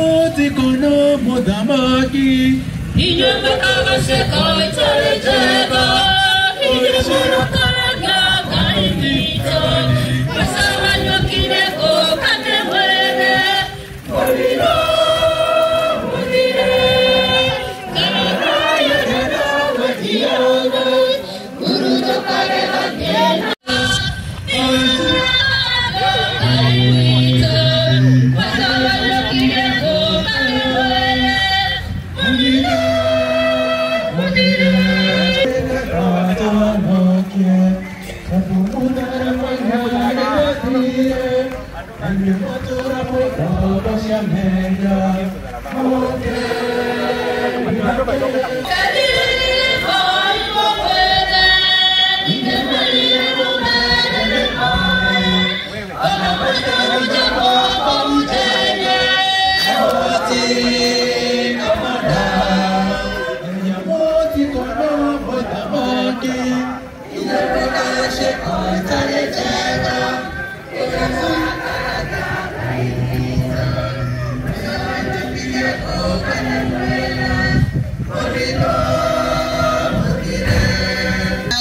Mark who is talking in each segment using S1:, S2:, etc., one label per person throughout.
S1: Mũtikono mũthamaki
S2: Inyuĩ mũkagacĩka itarĩ njega, inyuĩ mũrũkaraga Ngai witũ, mũcawanyũkire gũka nĩ mwene, mũthiro mũthire, karayũrĩro gũthiaga, ngurunjũkarĩra thĩna. Ngai witũ, mũcawanyũkire gũka nĩ mwene, mũthiro mũthire.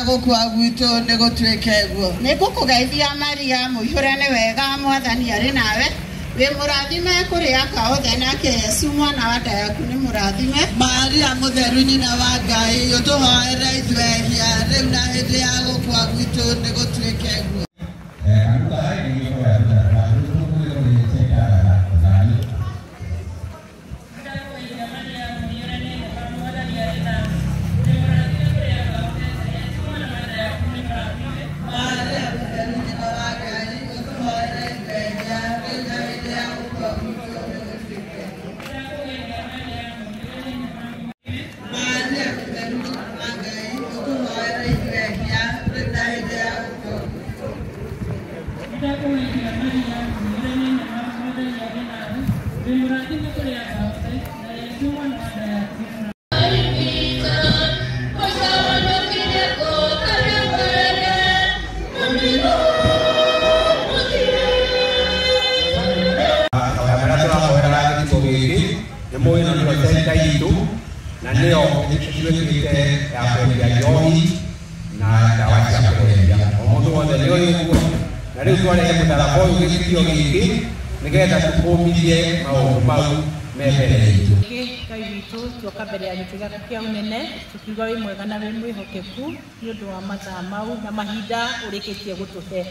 S3: Gũkua gwitũ nĩ gũtuĩke guo.
S4: Nĩ ngũkũgeithia Maria, mũihũre nĩ wega, Mwathani arĩ nawe, wĩ mũrathime kũrĩ aka othe, nake Yesu mwana wa nda yaku nĩ mũrathime.
S3: Maria mũtheru nyina wa Ngai, ũtũhoere ithuĩ ehia, rĩu na hĩndĩ ya gũkua gwitũ nĩ gũtuĩke guo. Maria mũtheru nyina wa Ngai, ũtũhoere ithuĩ ehia, rĩu na hĩndĩ ya gũkua gwitũ nĩ gũtuĩke guo. Maria mũtheru nyina wa Ngai, ũtũhoere ithuĩ ehia, rĩu na hĩndĩ ya gũkua gwitũ.
S5: Arĩa tũrahoera gĩcigo gĩkĩ nĩ mũĩ na nĩyo centa itũ na nĩyo ĩtuĩkĩte ya kwendia njohi na ndawa cia kũrebia. O mũndũ wothe nĩ oĩ ũguo, na rĩu twarehe mũtharaba ũyũ gĩcigo gĩkĩ nĩgetha tũkũmithie maũndũ mau me mbere itũ.
S6: Ngai witũ, tuoka mbere ya gĩtĩ gĩaku kĩa ũnene tukiuga wĩ mwega na wĩ mwĩhokeku nĩ ũndũ wa mathaa mau na mahinda ũrĩkĩtie gũtũhe.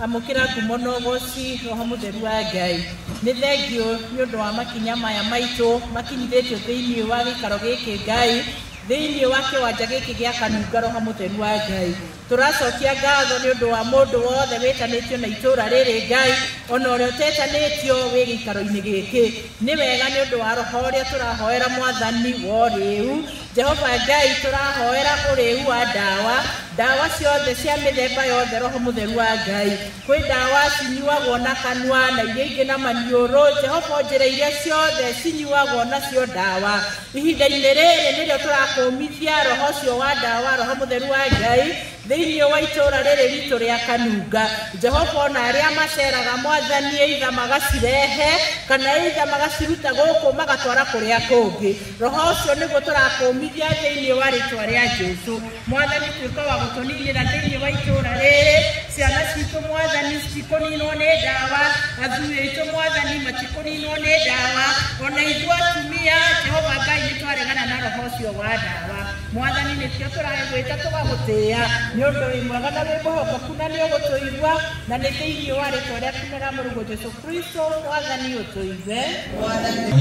S6: Amũkĩra ngumo na ũgoci, Roho Mũtheru wa Ngai. Nĩ thengiũ nĩ ũndũ wa makinya maya maitũ makinyithĩtio thĩinĩ wa gĩikaro gĩkĩ Ngai, thĩinĩ wa kĩwanja gĩkĩ gĩa Kanunga, Roho Mũtheru wa Ngai. Tũracokia ngatho nĩ ũndũ wa mũndũ wothe wĩtanĩtio na itũũra rĩrĩ Ngai, ona ũrĩa ũtetanĩtio wĩ gĩikaro-inĩ gĩkĩ. Nĩ wega nĩ ũndũ wa roho ũrĩa tũrahoera Mwathani wa ũrĩu. Jehova Ngai, tũrahoera ũrĩu wa ndawa, ndawa ciothe cia mĩthemba yothe, Roho Mũtheru wa Ngai. Kwĩ ndawa cinyuagwo na kanua na iria ingĩ na maniũrũ. Jehova, njĩra iria ciothe cinyuagwo nacio ndawa, ihinda-inĩ rĩrĩ nĩrĩo tũrakũmithia roho ũcio wa ndawa, Roho Mũtheru wa Ngai, thĩinĩ wa itũũra rĩrĩ ritũ rĩa Kanunga. Jehova, ona arĩa maceraga Mwathani, either magacirehe kana either magaciruta gũkũ magatwara kũrĩa kũngĩ, roho ũcio nĩguo tũrakũmithia thĩinĩ wa rĩtwa rĩa Jesũ. Mwathani, tuĩka wa gũtũninĩra thĩinĩ wa itũũra rĩrĩ. Ciana citũ Mwathani citikũninwo nĩ ndawa, athuri aitũ Mwathani matikũninwo nĩ ndawa, ona ithuĩ atumia Jehova Ngai nĩ twaregana na roho ũcio wa ndawa. Mwathani, nĩkĩo tũragwĩta tũgagũtĩĩa nĩ ũndũ wĩ mwega na wĩ mwĩhokeku na nĩ ũgũtũigua, na nĩ thĩinĩ wa rĩtwa rĩaku na rĩa Mũrũguo Jesũ Kristo, Mwathani ũtũigue.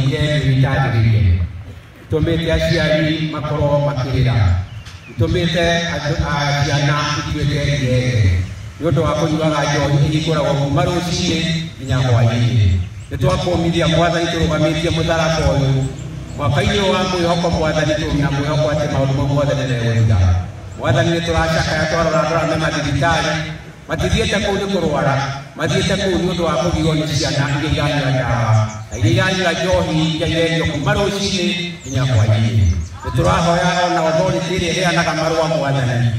S5: Ire itagĩrĩire itũmĩte aciari makorwo makĩrĩra, itũmĩte andũ a ciana ituĩke irege nĩ ũndũ wa kũnyuaga njohi ĩhingũragwo kuma rũcinĩ nginya hwaĩ-inĩ. Nĩ twakũmithia Mwathani tũrũgamĩtie mũtharaba ũyũ mwaka-inĩ ũyũ wa mwĩhoko, Mwathani, tũna mwĩhoko atĩ maũndũ mau mothe nĩ megũthira. Mwathani, nĩ tũracakaya twarora andũ arĩa me mathibitarĩ, matithiĩte kũu nĩ kũrwara, mathiĩte kũu nĩ ũndũ wa kũgirwo nĩ ciana iria iranyua ndawa na iria iranyua njohi iria irendio kuma rũcinĩ nginya hwaĩ-inĩ. Nĩ tũrahoya ona authority ĩrĩa ĩheanaga marũa, Mwathani,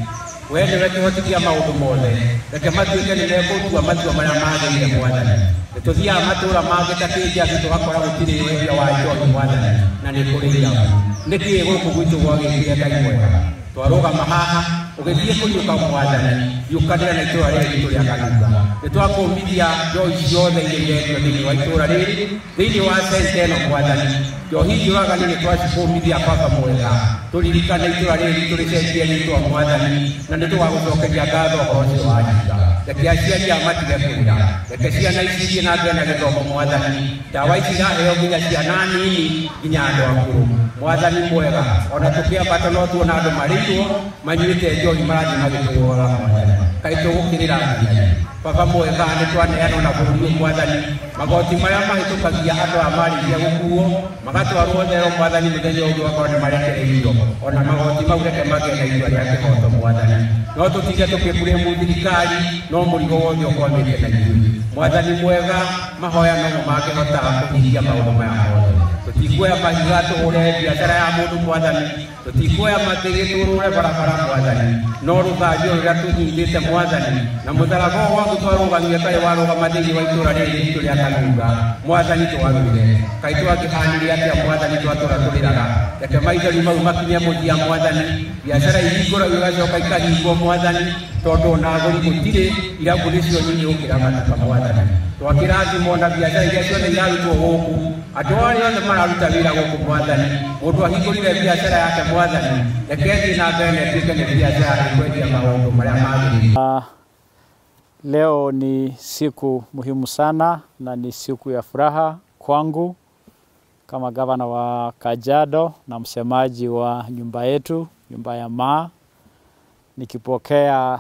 S5: We nĩwe kĩhoti kĩa maũndũ mothe. Reke matuĩke nĩ megũtua matua marĩa magĩrĩire Mwathani. Nĩtũthiaga matũũra mangĩ ta Kĩnjabi tũgakora gũtirĩ wendia wa njohi Mwathani, na nĩ kũrĩ irabu. Nĩkĩĩ gũkũ gwitũ gwagĩkire Ngai mwega? Twarũgama haha ũgĩthiĩ kũriũka Mwathani, riũkanĩra na itũũra rĩrĩ ritũ rĩa Kanunga. Nĩtwakũmithia njohi ciothe iria irendio thĩinĩ wa itũũra rĩrĩ, thĩinĩ wa senta ĩno Mwathani. Njohi njũragani nĩtwacikũmithia Baba mwega. Tũririkane itũũra rĩrĩ ritũ rĩcenjie rĩtwa Mwathani, na nĩtũgagũcokeria ngatho ũhoro ũcio wanyiita. Reke aciari aya matige kũrĩra, reke ciana ici ithiĩ na mbere na gĩthomo Mwathani. Ndawa ici iraheo nginya ciana nini nginya andũ akũrũ. Mwathani mwega, ona tũkĩambata no tuona andũ marĩirwo manyuĩte njohi marathiĩ magĩtũgũraga Mwathani. Kaĩ tũgũkĩrĩra nginya rĩ? Baba mwega, nĩtwaneanwo na bũrũri ũyũ Mwathani. Magoti marĩa mahĩtũkagia andũ aya marĩkia gũkuo magatwarwo thero Mwathani, mũthenya ũngĩ ũgakorwo nĩ marekereirio. Ona magoti mau reke magĩe na itua rĩa kĩhoto Mwathani. No tũtinde tũkĩburĩmu thirikari, no mũrigo wothe ũkwamĩte na ithuĩ. Mwathani mwega, mahoya nomo mangĩhota kũhingia maũndũ maya mothe. Tũtikuoya mahiga tũhũre biacara ya mũndũ Mwathani, tũtikuoya matĩgĩ tũrũre barabara Mwathani, no rũthanju rũrĩa tũnyitĩte Mwathani, na mũtharaba ũyũ waku twarũgamia ũtarĩ warũgama thĩinĩ wa itũũra rĩrĩ ritũ rĩa Kanunga Mwathani, twarũire. Kaĩ twangĩhanire atĩa Mwathani twatũra tũrĩraga? Reke maithori mau makinye mũthia Mwathani, biacara ihingũragwo igacoka ikahingwo Mwathani, tondũ ona agũri gũtirĩ, irabu nĩcio nyingĩ gũkĩra matuka Mwathani. Twakĩrathimwo na biacara iria ciothe irarutwo gũkũ, andũ arĩa othe mararuta wĩra gũkũ Mwathani, mũndũ ahingũrire biacara yake Mwathani, reke ĩthiĩ na mbere na ĩtuĩke nĩ biacara ĩkwendia maũndũ marĩa magĩrĩire.
S1: Leo ni siku muhimu sana na ni siku ya furaha kwangu kama gavana wa Kajiado na msemaji wa nyumba yetu, nyumba ya Maa, nikipokea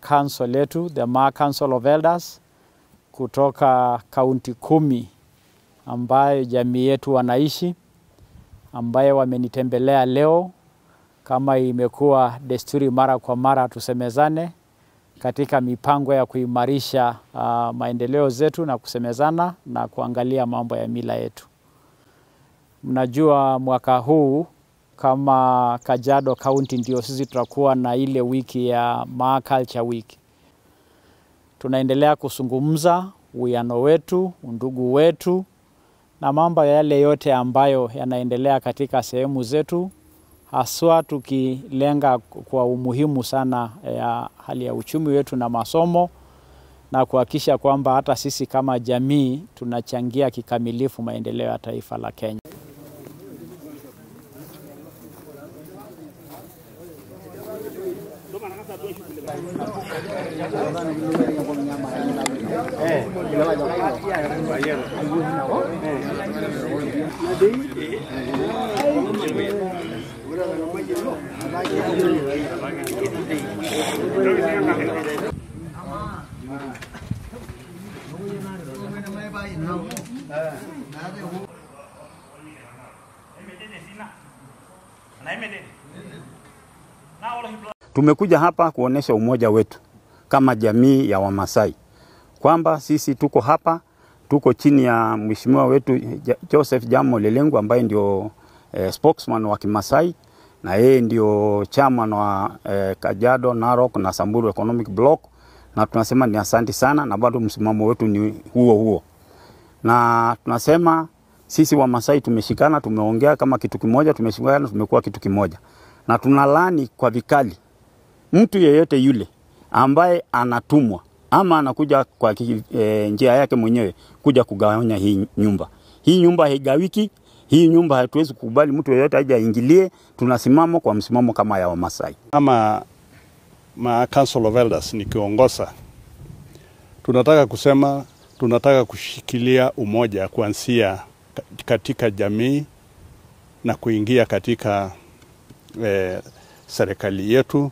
S1: council yetu, the Maa Council of Elders kutoka kaunti 10 ambayo jamii yetu wanaishi, ambaye wamenitembelea leo. Kama imekuwa desturi mara kwa mara tusemezane katika mipango ya kuimarisha maendeleo zetu na kusemezana na kuangalia mambo ya mila yetu. Mnajua mwaka huu kama Kajiado County ndio sisi tutakuwa na ile wiki ya Maa Culture Week. Tunaendelea kuzungumza uwiano wetu, undugu wetu na mambo yale yote ambayo yanaendelea katika sehemu zetu, haswa tukilenga kwa umuhimu sana ya hali ya uchumi wetu na masomo, na kuhakikisha kwamba hata sisi kama jamii tunachangia kikamilifu maendeleo ya taifa la Kenya.
S7: Tumekuja hapa kuonesha umoja wetu kama jamii ya Wamasai, kwamba sisi tuko hapa, tuko chini ya mheshimiwa wetu Joseph Jamo Lelengu ambaye ndio spokesman wa Kimasai, na yeye ndio chairman wa Kajiado, Narok na Samburu Economic Block, na tunasema ni asante sana, na bado msimamo wetu ni huo huo. Na tunasema sisi Wamasai tumeshikana, tumeongea kama kitu kimoja, tumeshikana, tumekuwa kitu kimoja. Na tunalani kwa vikali mtu yeyote yule ambaye anatumwa ama anakuja kwa njia yake mwenyewe kuja kugawanya hii nyumba. Hii nyumba haigawiki, hii nyumba hatuwezi kukubali mtu yeyote aje aingilie. Tunasimama kwa msimamo kama ya Wamasai.
S8: Kama ma Council of Elders nikiongoza, tunataka kusema tunataka kushikilia umoja kuanzia katika jamii na kuingia katika serikali yetu,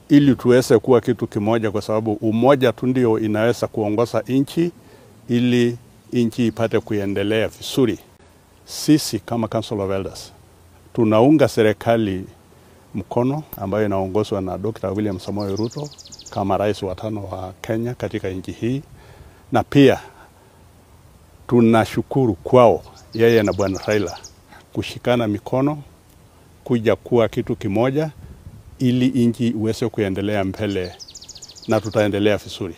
S8: ili tuweze kuwa kitu kimoja, kwa sababu umoja tu ndio inaweza kuongoza nchi ili nchi ipate kuendelea vizuri. Sisi kama Council of Elders tunaunga serikali mkono ambayo inaongozwa na Dr. William Samoei Ruto kama rais wa 5 wa Kenya katika nchi hii, na pia tunashukuru kwao yeye na Bwana Raila kushikana mikono kuja kuwa kitu kimoja ili nchi iweze kuendelea mbele na tutaendelea vizuri.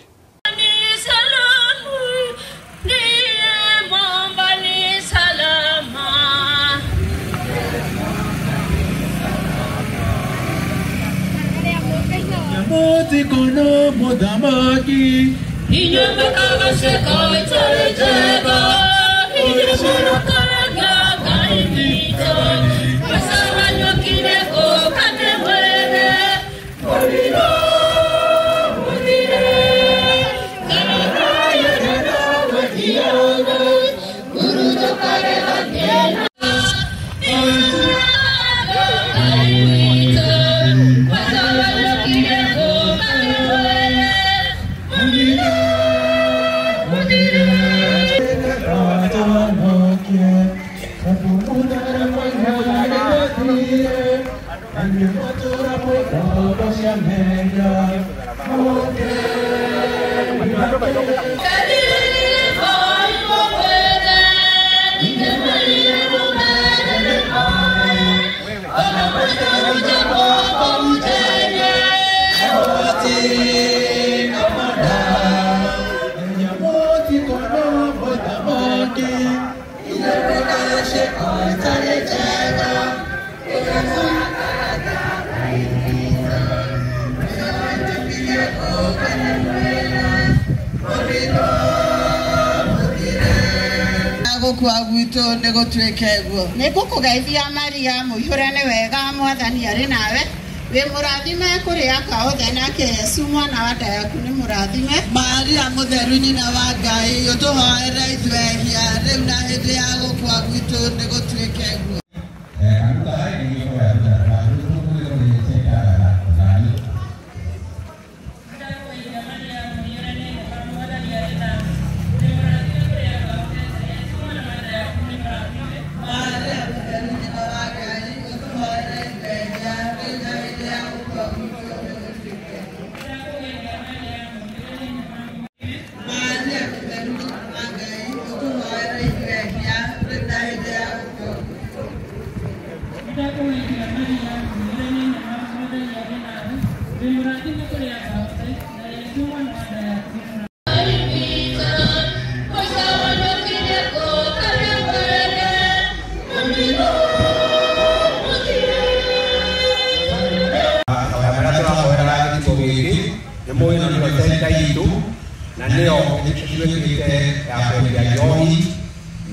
S3: Gũkua gwitũ nĩ gũtuĩke guo.
S4: Nĩ ngũkũgeithia Maria mũihũre nĩ wega mwathani arĩ nawe wĩ mũrathime kũrĩ aka othe nake Yesu mwana wa nda yaku nĩ mũrathime.
S3: Maria mũtheru nyina wa Ngai ũtũhoere ithuĩ ehia rĩu na hĩndĩ ya gũkua gwitũ nĩ gũtuĩke guo.
S5: Na nĩo ĩtuĩkĩte ya kwendia njohi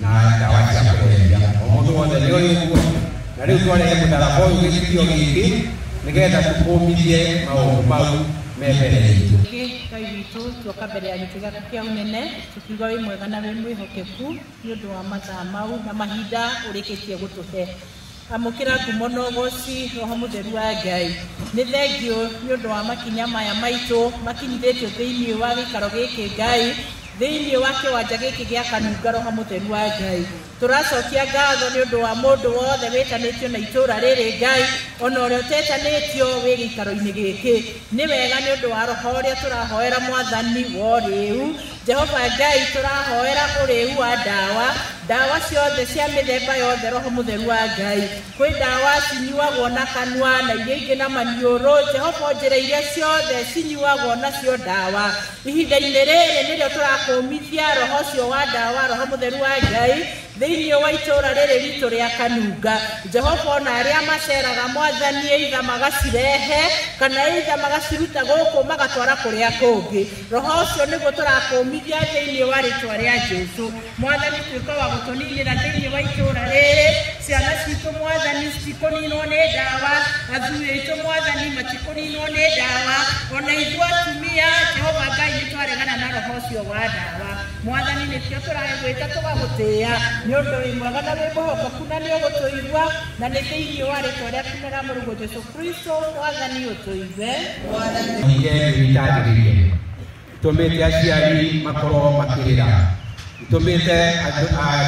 S5: na ndawa cia kũrebia. O mũndũ wothe nĩ oĩ ũguo. Na rĩu twarehe mũtharaba ũyũ gĩcicio gĩkĩ nĩgetha tũkũmithie maũndũ mau me mbere itũ.
S6: Ngai witũ tuoka mbere ya gĩtĩ gĩaku kĩa ũnene tukiuga wĩ mwega na wĩ mwĩhokeku nĩ ũndũ wa mathaa mau na mahinda ũrĩkĩtie gũtũhe. Amũkĩra ngumo na ũgoci Roho Mũtheru wa Ngai. Nĩ thengiũ nĩ ũndũ wa makinya maya maitũ makinyithĩtio thĩinĩ wa gĩikaro gĩkĩ Ngai, thĩinĩ wa kĩwanja gĩkĩ gĩa Kanunga Roho Mũtheru wa Ngai. Tũracokia ngatho nĩ ũndũ wa mũndũ wothe wĩtanĩtio na itũũra rĩrĩ Ngai, ona ũrĩa ũtetanĩtio wĩ gĩikaro-inĩ gĩkĩ. Nĩ wega nĩ ũndũ wa roho ũrĩa tũrahoera mwathani wa ũrĩu. Jehova Ngai tũrahoera ũrĩu wa ndawa, ndawa ciothe cia mĩthemba yothe Roho Mũtheru wa Ngai. Kwĩ ndawa cinyuagwo na kanua na iria ingĩ na maniũrũ. Jehova njĩra iria ciothe cinyuagwo nacio ndawa. Ihinda-inĩ rĩrĩ nĩrĩo tũrakũmithia roho ũcio wa ndawa Roho Mũtheru wa Ngai thĩinĩ wa itũũra rĩrĩ ritũ rĩa Kanunga. Jehova ona arĩa maceraga mwathani either magacirehe kana either magaciruta gũkũ magatwara kũrĩa kũngĩ. Roho ũcio nĩguo tũrakũmithia thĩinĩ wa rĩtwa rĩa Jesũ. Mwathani tuĩka wa gũtũninĩra thĩinĩ wa itũũra rĩrĩ. Ciana citũ mwathani citikũninwo nĩ ndawa, athuri aitũ mwathani matikũninwo nĩ ndawa, ona ithuĩ atumia Jehova Ngai nĩ twaregana na roho ũcio wa ndawa. Mwathani nĩkĩo tũragwĩta tũgagũtĩĩa nĩ ũndũ wĩ mwega na wĩ mwĩhokeku na nĩ ũgũtũigua, na nĩ thĩinĩ wa rĩtwa rĩaku na rĩa Mũrũguo Jesũ Kristo mwathani ũtũigue.
S5: Tũmĩte aciari makorwo makĩrĩra, tũmĩte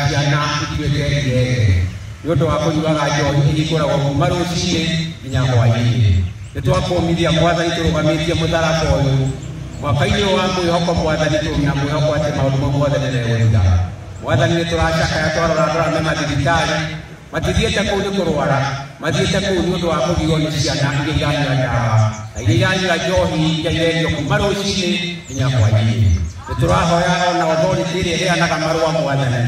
S5: ciana ituĩke irere nĩ ũndũ wa kũnyuaga njohi ĩhingũragwo kuma rũcinĩ nginya hwaĩ-inĩ. Nĩ twakũmithia mwathani tũrũgamĩtie mũtharaba ũyũ mwaka-inĩ ũyũ wa mwĩhoko mwathani na mwĩhoko atĩ maũndũ mau mothe nĩ megũthira. Mwathani nĩ tũracakaya twarora andũ arĩa me mathibitarĩ matithiĩte kũu nĩ kũrwara, Mathiĩte kũu nĩ ũndũ wa kũgirwo nĩ ciana iria iranyua ndawa na iria iranyua njohi iria irendio kuma rũcinĩ nginya hwaĩ-inĩ. Nĩ tũrahoya ona authority ĩrĩa ĩheanaga marũa Mwathani,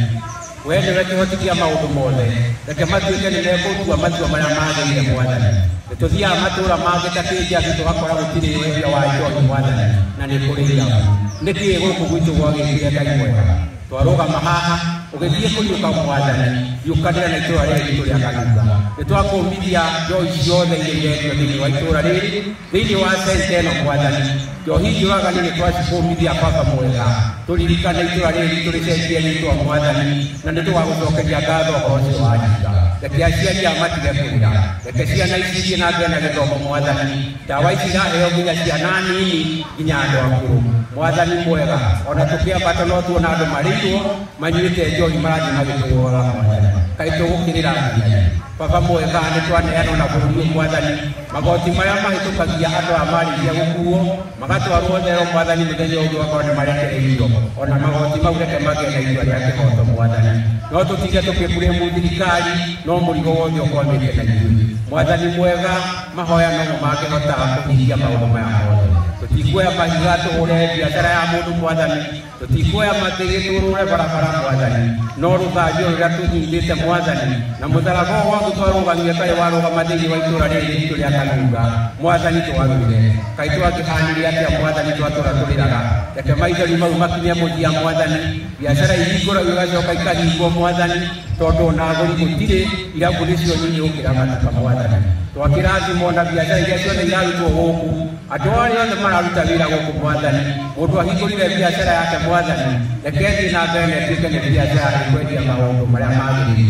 S5: we nĩwe kĩhoti kĩa maũndũ mothe, reke matuĩke nĩ megũtua matua marĩa magĩrĩire Mwathani. Nĩ tũthiaga matũũra mangĩ ta Kĩnjabi tũgakora gũtirĩ wendia wa njohi Mwathani, na nĩ kũrĩ irabu. Nĩkĩĩ gũkũ gwitũ gwagĩkire Ngai mwega? Twarũgama haha ũgĩthiĩ kũriũka Mwathani, riũkanĩra na itũũra rĩrĩ ritũ rĩa Kanunga. Nĩ twakũmithia njohi ciothe iria irendio thĩinĩ wa itũũra rĩrĩ, thĩinĩ wa senta ĩno Mwathani. Njohi njũragani nĩ twacikũmithia Baba mwega, tũririkane itũũra rĩrĩ ritũ rĩcenjie rĩtwa Mwathani, na nĩ tũgagũcokeria ngatho ũhoro ũcio wanjika. Reke aciari aya matige kũrĩra, reke ciana ici ithiĩ na mbere na gĩthomo Mwathani. Ndawa ici iraheo nginya ciana nini nginya andũ akũrũ. Mwathani mwega, ona tũkĩambata no tuona andũ marĩirwo manyuĩte njohi marathiĩ magĩtũgũraga Mwathani. Kaĩ tũgũkĩrĩra nginya rĩ? Baba mwega, nĩ twaneanwo na bũrũri ũyũ Mwathani, magoti marĩa mahĩtũkagia andũ aya marĩkia gũkuo magatwarwo thero Mwathani, mũthenya ũngĩ ũgakorwo nĩ marekereirio. Ona magoti mau reke magĩe na itua rĩa kĩhoto Mwathani. No tũtige tũkĩblame thirikari, no mũrigo wothe ũkwamĩte na ithuĩ. Mwathani mwega, mahoya nomo mangĩhota kũhingia maũndũ maya mothe. Tũtikuoya mahiga tũhũre biacara ya mũndũ Mwathani, tũtikuoya matĩgĩ tũrũre barabara Mwathani, no rũthanju rũrĩa tũnyitĩte Mwathani na mũtharaba o wothe twarũgamia kaĩ warũgama thĩinĩ wa itũũra rĩrĩ ritũ rĩa Kanunga Mwathani, tũwarũire. Kaĩ twakĩhanire atĩa Mwathani twatũra tũrĩraga? Reke maithori mau makinye mũthia Mwathani, biacara ihingũragwo igacoka ikahingwo Mwathani, tondũ ona agũri gũtirĩ, irabu nĩcio nyingĩ gũkĩra matuka Mwathani. Twakĩrathimwo na biacara iria ciothe irarutwo gũkũ, andũ arĩa othe mararuta wĩra gũkũ Mwathani, mũndũ ahingũrire biacara yake Mwathani, reke ĩthiĩ na mbere na ĩtuĩke nĩ biacara ĩkwendia maũndũ marĩa magĩrĩire.